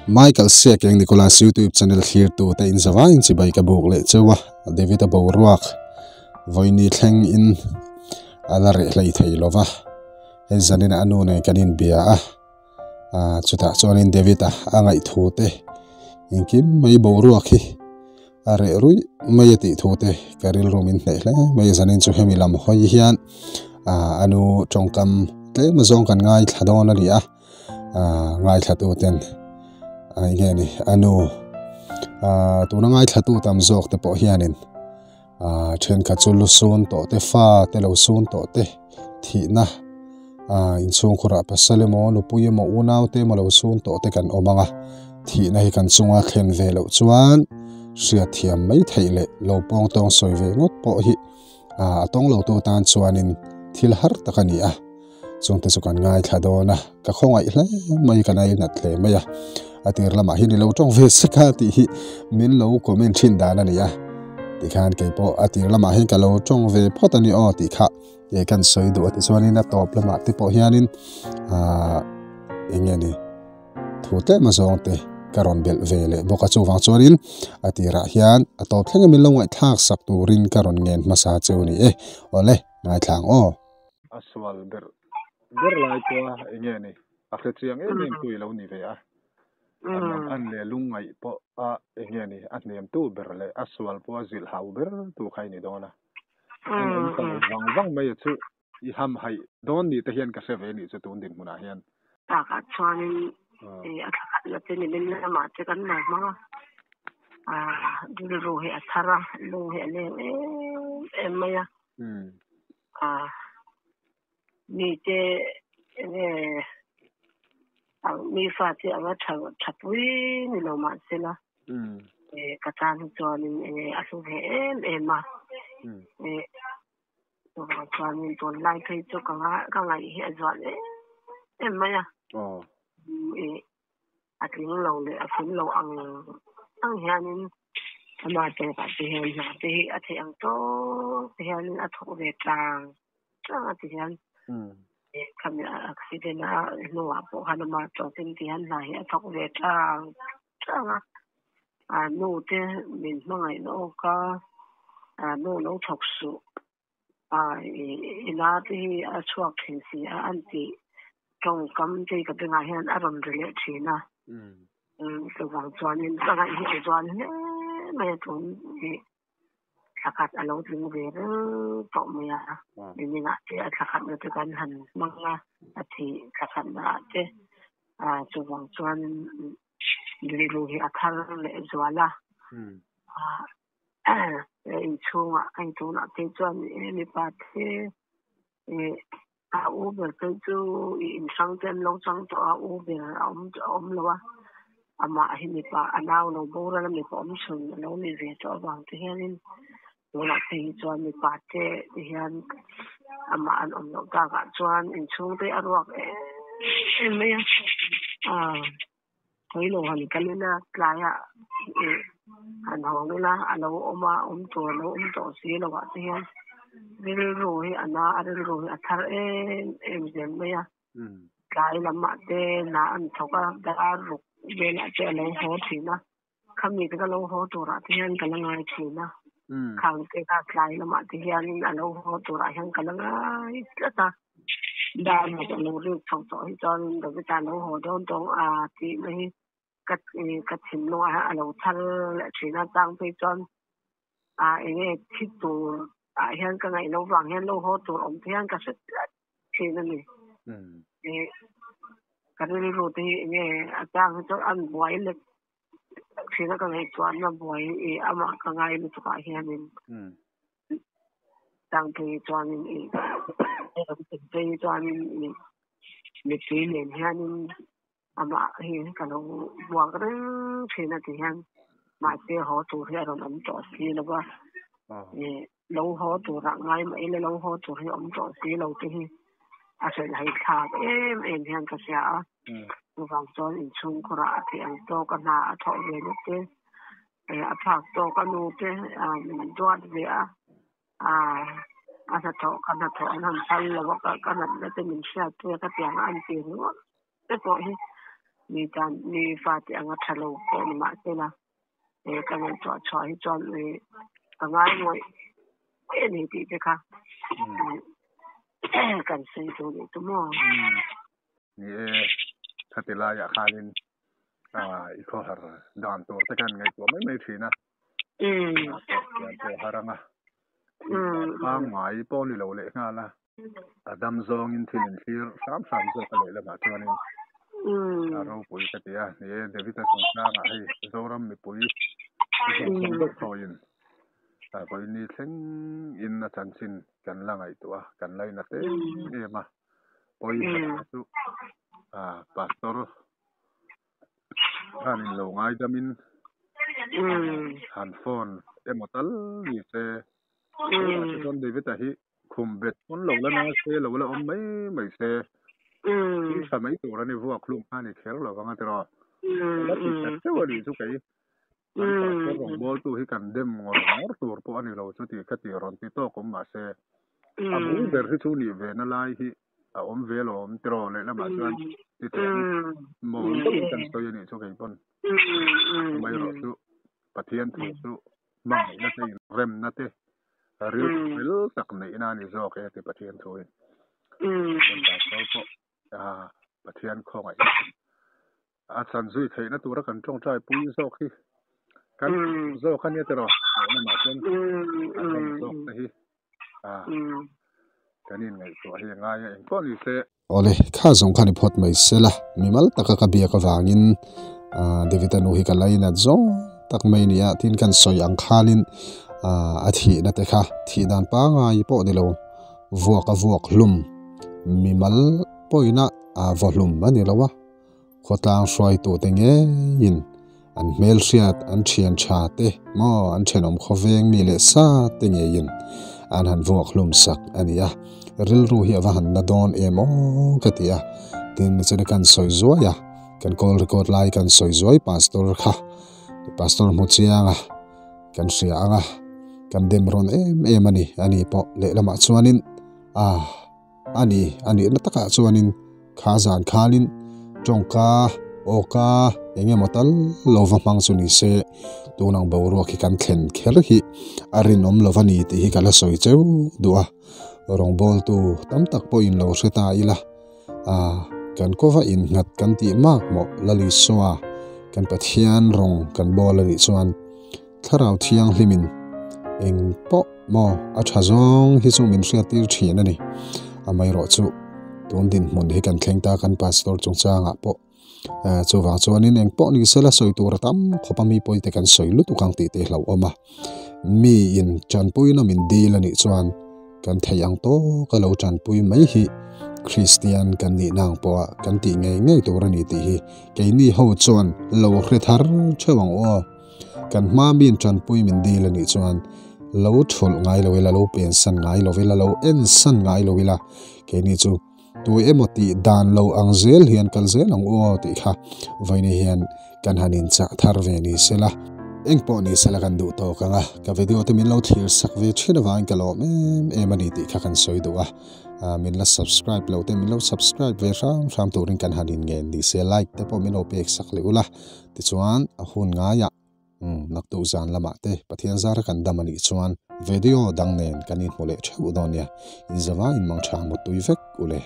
Michael Siakeng Nicholas YouTube channel thlir tu te in zawai in chibai ka buk leh cheu a David a boruak vawiini thleng in ala reh hlei thei lova hei zanin a nu nen kan in bia a chutah chuanin David a a ngaihthu te engkim mai boruak hi a reh ruih mai a tih thu te ka rilru min hneh hle mai zanin chu hemi lam hawi hian a nu tawngkam tlem azawng kan ngaithla dawn a ni a. Ngaithla tu ten enge ni a nu tuna ngaithla tu tam zawk te pawh hianin thenkhat chu lu sun tawh te fa te lo sun tawh te thihna inchhungkhurah pasal emaw nupui emaw unau te emaw lo sun tawh te kan awm ang a thihna hi kan chunga thlen ve loh chuan hriat thiam mai theih leh lo pawng tawng sawi ve ngawt pawh hi a tawng lo tu tan chuanin thil har tak a ni a. Chungte chu kan ngaithla dawn a, ka khawngaih hle mai, ka nainat hle mai a. A tir lamah hian i lo tawng ve sek a tih hi min lo comment thin dan a ni a. Tikhan kei pawh a tir lamah hian ka lo tawng ve phawt a ni aw tih kha e kan sawi duh a tichuanin a tawp lamah te pawh hianin ah eng nge ni thu tlem azawng te ka rawn belh ve leh bawk a chuvang chuanin a tirah hian a tawp thleng a min lo ngaihthlak sak turin ka rawn ngen hmasa cheu a ni e. Awle ngaithlang aw. A sual ber ber lai pawha eng nge ni a hre chiang em em tu i lo ni ve a. A lam an leh lungngaih pawh a eng nge ni a hnem tu ber leh a sual pawh a zilh hau ber tu kha i ni dawn a. An awm ta lo vang vang mai a chu i ham haih dawn ni te hian ka hre ve nih chu tun dinhmunah hian. Takah chuanin a thla khatna te nimin lamah te kan lo hmang a, rilru hi a thar a, lung hi a leng em em mai a. A mite enge ang mi fate anga tha tha pui ni lo mahsela ka tan hi chuanin enge a hlu ve em em a chuvang chuanin tunlai phei chu ka ka ngaih hi a zual em em mai a a tling lo leh a fun lo ang ang hianin ama tawkah te hian hna te hi a theih ang tawk te hianin a thawk ve tlang tlang a ti hian khami accident a hnuah pawh khan ama tawkin ti hian hna hi a thawk ve tlang tlang a a nu te min hmangaihna awk a a nu lo thawk suh a ina te hi a chhuak thin si a an tih tawngkam te ka bengah hian a rawn ri leh thin a chuvang chuanin ka ngaih hi a zual hle mai a tun hi thla khat a lo tling ve reng tawh mai a niminah te a thla khatna te kan han hmang a a thih thla khatna ah te chuvang chuanin rilru hi a thar leh zual a. Inchhungah a intunah phei chuan mipa te a u ber phei chu i inhrang te an lo chang tawh a, u ber a awm a awm lo a, amah hi mipa a nau lo boral a mipa awm chhun a lo ni ve tawh avang te hianin tunah phei hi chuan mipa te ti hian amah an awm loh takah chuan inchhung te a ruak em em mai a. Hawi lo han kal ila tlaiah ih han hawng ila a lo awm a awm tur a lo awm tawh si lo ah te hian rilru hi a na a rilru hi a thar em em zel mai a tlai lamah te hna an thawk a dar ruk velah te a lo haw thin a khami te ka lo haw turah te hian ka la ngai thin a khang te kha tlai lamah te hianin a lo haw turah hian ka la ngai tlat a. Dar ruk a lo rik chho tawh hi chuan Davida lo haw dawn tawng a tih na hi ka ka thinlung ah hian a lo thar leh thin a chang phei chuan a enge thi tur ah hian ka ngaih loh vang hian lo haw tur awm te hian ka hre tlat thin a ni. Ka rilru te hi enge a chang hi chuan an buai lek thin a ka ngaihtuahna buai amah ka ngai lutuk ah hianin. Tangpui chuanin i phei chuanin i mittui nen hianin amah hi ka lo buak reng thin a ti hian mahse haw tur hi a rawn awm tawh si lo va i lo haw turah ngai mah ila lo haw tur hi awm tawh si lo te hi a hrilhhai thlak em em hian ka hria a chuvang chuan inchhungkhurah a theih ang tawk a hna a thawh ve na te a phak tawk a nu te min duat ve a a hnathawh ka hnathawh an han phal lo a ka natna te min hriat pui a ka tiang a an ti ringawt te pawh hi Mi tan mi fate anga tha lo pawh ni mahsela ka ngaihtuah chhuah hi chuan ka ngai ngawih ngawih a ni tih te kha kan sawi duh leh tu maw. Ni e, khati laiah khanin i khawhar dan tur te khan ngaihtuah mai mai thin a. Thian pawh har anga thih pangngai pawh ni lo leh nghal a. A dam zawngin thil inthlir hram hram zawk a lehlamah chuanin a ropui ka ti a. Ni e, David-a chungchangah hei Zoram mipui zawng zawng deuh thawiin vawiin thleng in a chanchin kan la ngaihtuah a, kan lainat em em a. Pawi ber chu Pastor khanin lo ngaidamin han phone emaw tal ni se. Tunah te chuan David-a hi Khum bet pawn lo la na se, lo la awm mai mai se. Thil tha mai tur a ni, vuak hlum kha a ni kher lo vang a tiraw. Ka la ti that teuh a nih chu kei. Kan pastor rawngbawltu hi kan dem ngawr ngawr tur pawh a ni lo chu tih kha tih rawn ti tawk awm mah se. A bul ber hi chu nih ve na lai hi a awm ve alawm tiraw lehlamah chuan ti teh ang. Mawl deuhin kan sawi a nih chu kei pawn. Amaherawh chu Pathian thu chu hmangaihna te inremna te ril ril tak neihna a ni zawk e ti Pathian thuin. Kan pastor pawh Pathian khawngaihna a chan zui theihna tura kan tawngtai pui zawk hi kan zawk a nia tiraw lehlamah chuan a ram zawk te hi kan inngaihtuah hi a ngai a engpawh ni se. Awle, kha zawng kha ni phawt mai sela, mimal taka ka biak avangin David-a nu hi ka lainat zawng tak mai a ni a, tin kan sawi ang khanin a thihna te kha thih dan pangngai pawh ni lo, vuak a vuak hlum, mimal pawina vaw hlum a ni lo a. Khawtlang hruaitute ngeiin an hmelhriat, an thian tha te maw an thenawm khawveng mi leh sa te ngeiin an han vuak hlum sak a ni a, rilru hi a va han na dawn em aw ka ti a, tin nichina kan sawi zuai a, kan call record lai kan sawi zuai pastor kha pastor hmu chiang a, kan hria ang a, kan dem rawn em em a ni, a ni pawh lehlamah chuanin a. A ni, a nihna takah chuanin kha zan khanin tawngka, awka eng emaw tal lo va hmang chu ni se, tun ang boruak hi kan thlen kher hi a rinawm lo va ni tih hi ka la sawi cheu duh a, rawngbawltu tam tak pawhin lo hre ta ila, a kan kawva innghat kan tih mak mawh Lalisua kan Pathian rawng kan bawl a nih chuan Thlarau Thianghlimin eng pawh maw a tha zawng hi chu min hriattir thin a ni. Amaherawh chu tun dinhmun hi kan thleng ta kan pastor chungchangah pawh chuvang chuanin eng pawh ni sela sawi tur a tam khawp a mi pawite kan sawi lutuk ang tih te hlauhawm a. Mi in tanpuina min dil a nih chuan kan theih ang tawk a lo tanpui mai hi Kristian kan nihna ang pawha kan tih ngei ngei tur a ni tih hi keini ho chuan lo hre thar theuh ang aw. Kan hma min tanpui min dil a nih chuan lo thulh ngai lo ila, lo pensan ngai lo ila, lo ensan ngai lo ila, keini chu tu emaw tih dan lo ang zel hian kal zel ang u aw tih kha vawiin hian kan han inchah thar ve ni sela. Engpawh ni sela kan duh tawk ang a, ka video te min lo thlir sak ve thin avangin ka lawm em em a ni tih kha kan sawi duh a, min la subscribe lo te min lo subscribe ve hram hram turin kan han inngen ni se, like te pawh min lo pek sak leh ula. Tichuan, a hun ngaiah naktuk zan lamah te Pathian zara kan dam a nih chuan video dang nen kan inhmu leh theuh dawn nia. Inzava inmang tha muttui vek u le.